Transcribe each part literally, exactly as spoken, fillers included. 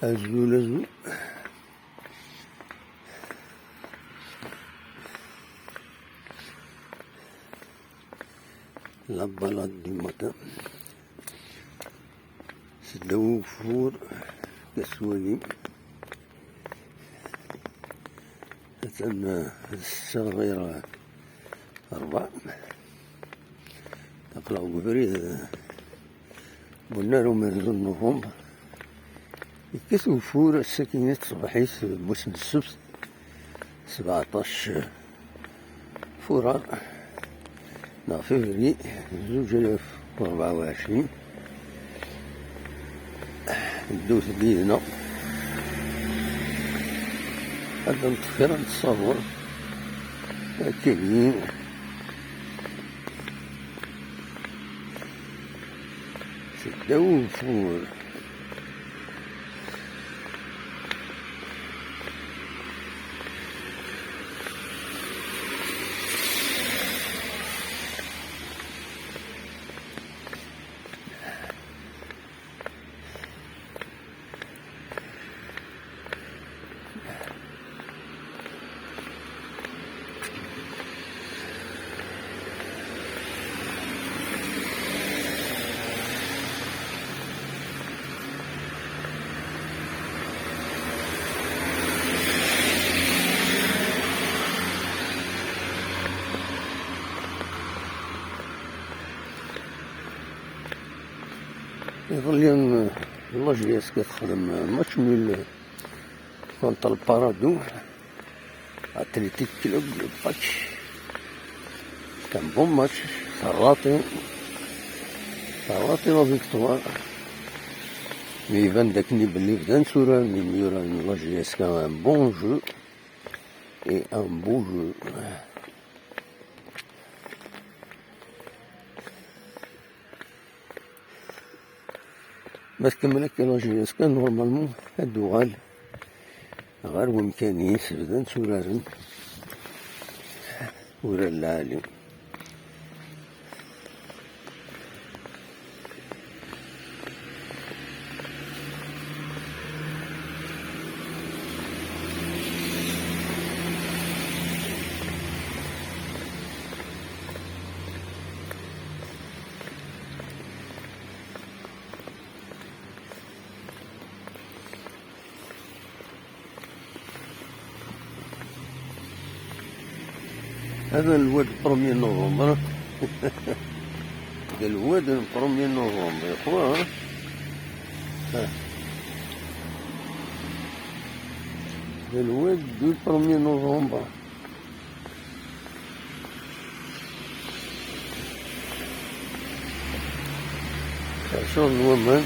Azul, azul. La balade du matin. Seddaw ugeffur, la swali. Atan, eh, d ssetta ɣir rebɛa. Aql-aɣ deg ubrid, eh, Bunnar umenzu n Nuvember. Yekkat ugeffur ass-agi ṣṣbeḥ-is, mmuss n ssebt, sebɛeṭṭac furar neɣ février zuǧ alaf u rebɛa u ɛecrin. Ddut-d yid-neɣ ad d-neṭṭef kra n ṣṣabun akkagi seddaw ugeffur. Iḍelli, la J S K texdem match nul contre le Paradou Athletic Club de Pâques. C'est un bon match, ça a raté, ça a raté la victoire. Mais iban dakken belli bdan tturaren imyura n la J S K un bon jeu et un beau jeu. Ma tkemmel akka la J S K, normalement ad d-tuɣal ɣer wemkan-is bdan tturaren urar lɛali. هذا الواد premier novembre. هذا الواد premier novembre يا خويا، ها؟ ها. هذا الواد du premier novembre. Acu n waman?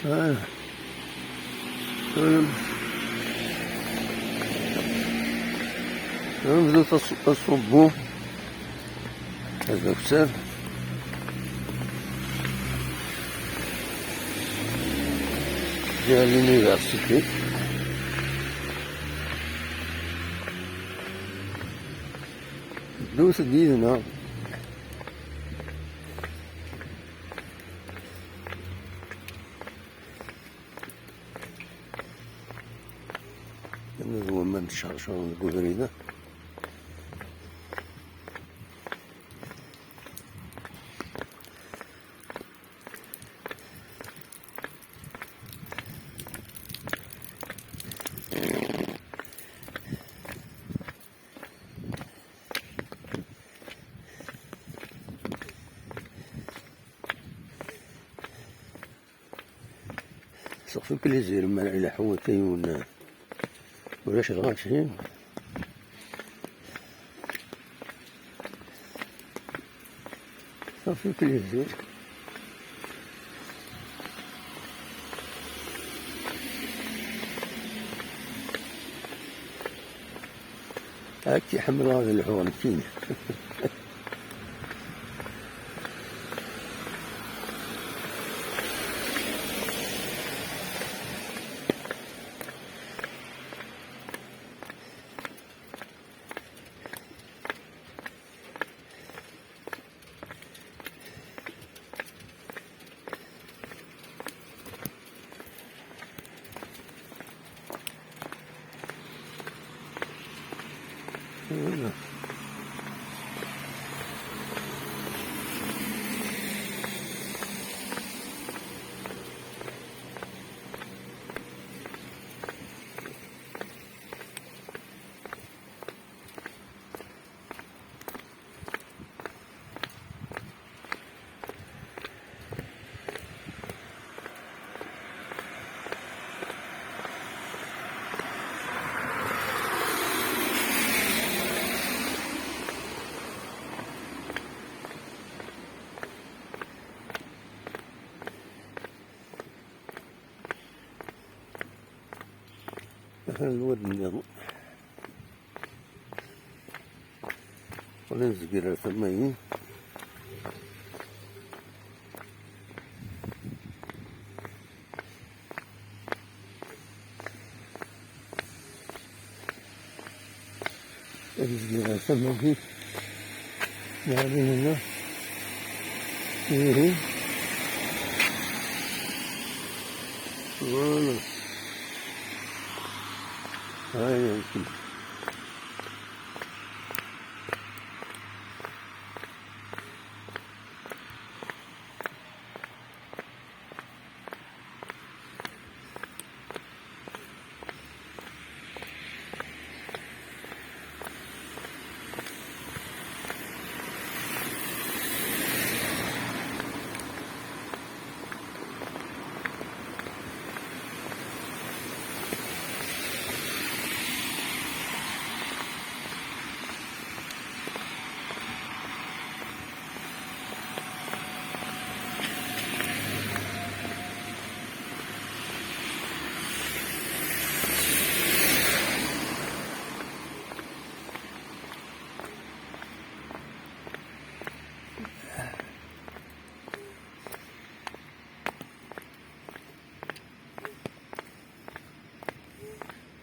Ah. Tura, tura nebdu taṣ-, taṣubbu. Azekter. Ǧǧiɣ l'université. Ddut-d yid-neɣ. Anaɣ d waman tcercren deg ubrid-a. Ça fait plaisir, ma ileḥḥu akka yiwen, ulac lɣaci. Ça fait plaisir. هاكي حمل هذا الحور كيني. Atan lwad nniḍen. Qqlen zgir ar tama-yi. Ad zgir ar tama-yi. Neɣli hina. Ihi. Voilà. Aya.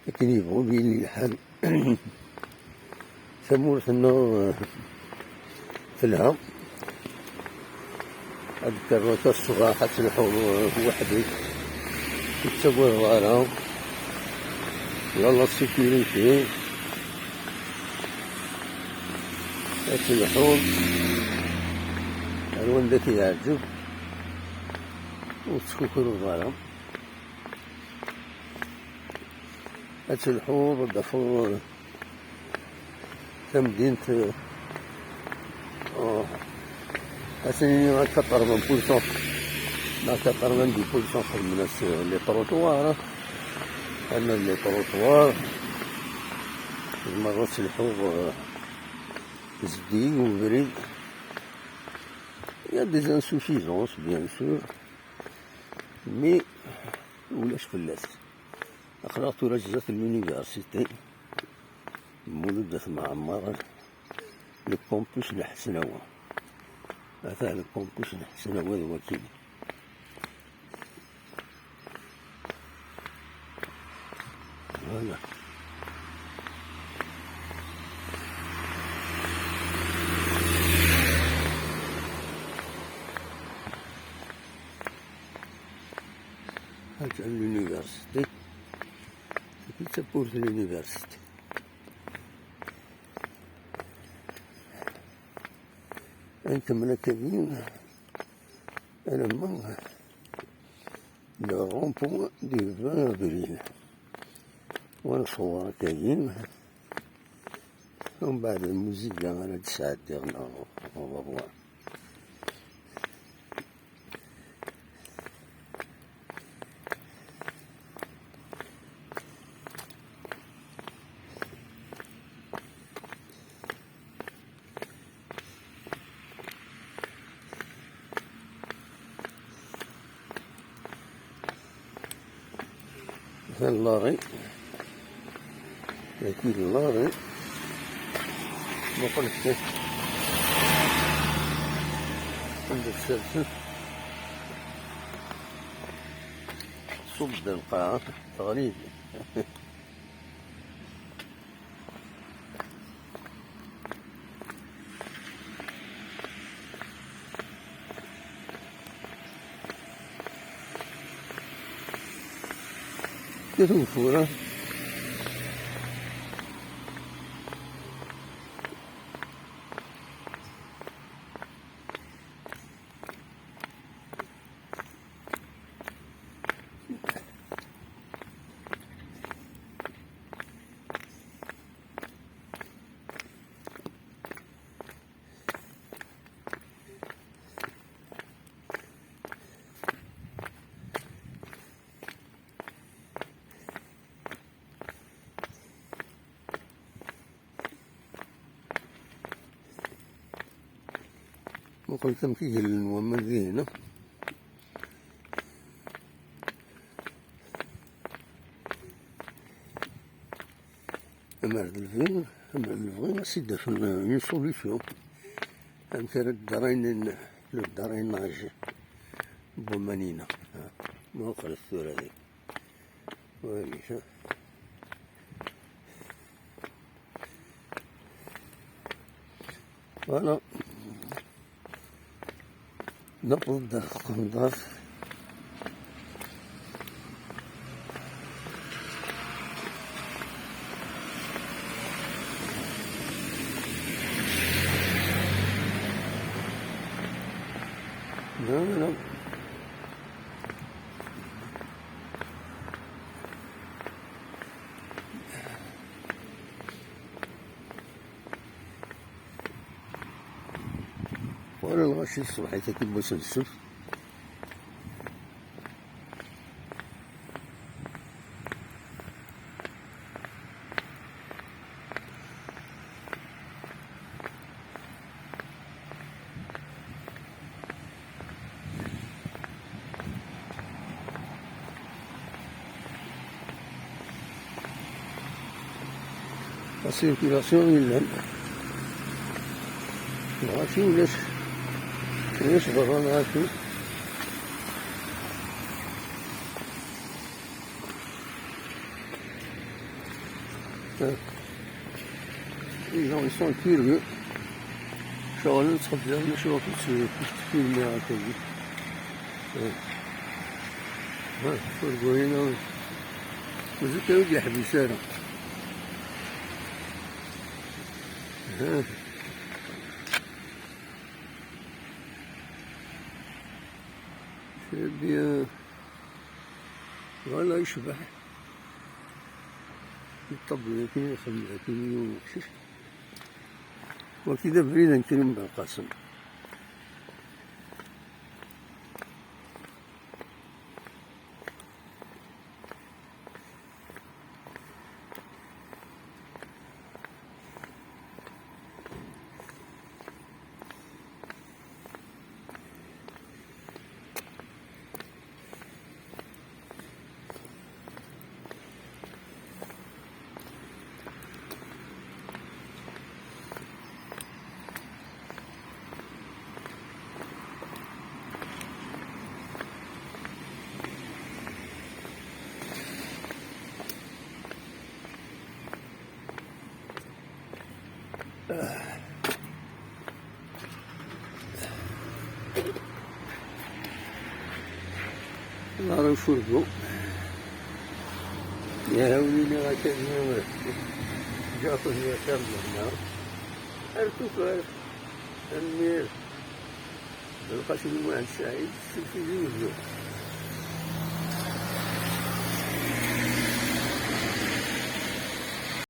Akken yebɣu ad yili lḥal, tamurt-nneɣ, eh, telha. Ad d-terreḍ akka ṣṣbeḥ, ad telḥuḍ, eh, weḥd-k, ur tettagadeḍ ara, la la sécurité. Ad telḥuḍ ar wanda k-yeɛǧeb, ur tettkukruḍ ara. Ad telḥuḍ, ad d-tafeḍ tamdint, uh, ad tini akka qerben pulsant, akka qerben di pulsant, xedmen-as les trottoirs, xedmen les trottoirs, tzemreḍ ad telḥuḍ, uh, zeddig ubrid. Il y a des insuffisances, bien sûr, mais ulac fell-as. Aql-aɣ tura zdat n l'université Lmulud At Mɛemmer, le campus n Ḥesnawa. Ata le campus n Ḥesnawa d wakili. Voilà. Atan l'université. Tagi d tawwurt n l'université. Ad nkemmel akkagi alamma le rond-point du vingt avril. Wa nṣewwer akkagi. Umbeɛd lmuziga ara d-sɛeddiɣ neɣ, neɣ ṛwa. Atan lari. Dagi d lari. Muqel kan anda tsersen. Ṣubb d lqaɛa teɣli-d. Kif ugeffur, ha? Qqlet amek i gellen waman dihin, a? Amer d lebɣi, amer d lebɣi, ad s-id-afen une solution. Amek ara d-ddarayen, le ddarayen n waman-inna. Muqlet tura di. Wali, ha. Voilà. Newweḍ-d ɣer tqenṭert. Voilà. Wala lɣaci ṣṣbeḥ-agi n wass n ssebt. La circulation yellan. Lɣaci ulac, ulac berra lɣaci. Les gens, ils sont curieux. Ceɣlen, ttxebbiren, acu akk ttfilmiɣ akka-yi. Ha, furgu-inu. Mazal kan ur d-yeḥbis ara. Ha. Très bien. Voilà, yecbeḥ. Yeṭṭebbi akken, ixemmem akken i uqcic. Wagi d abrid n Krim Belqasem. Ɣer ufurgu. Yehwa win-nni akka-nni, ǧǧiɣ-ten yakan lehna. Ar tufat. Tanemmirt. Belqasem Muḥend Saɛid, s Tizi Wezzu.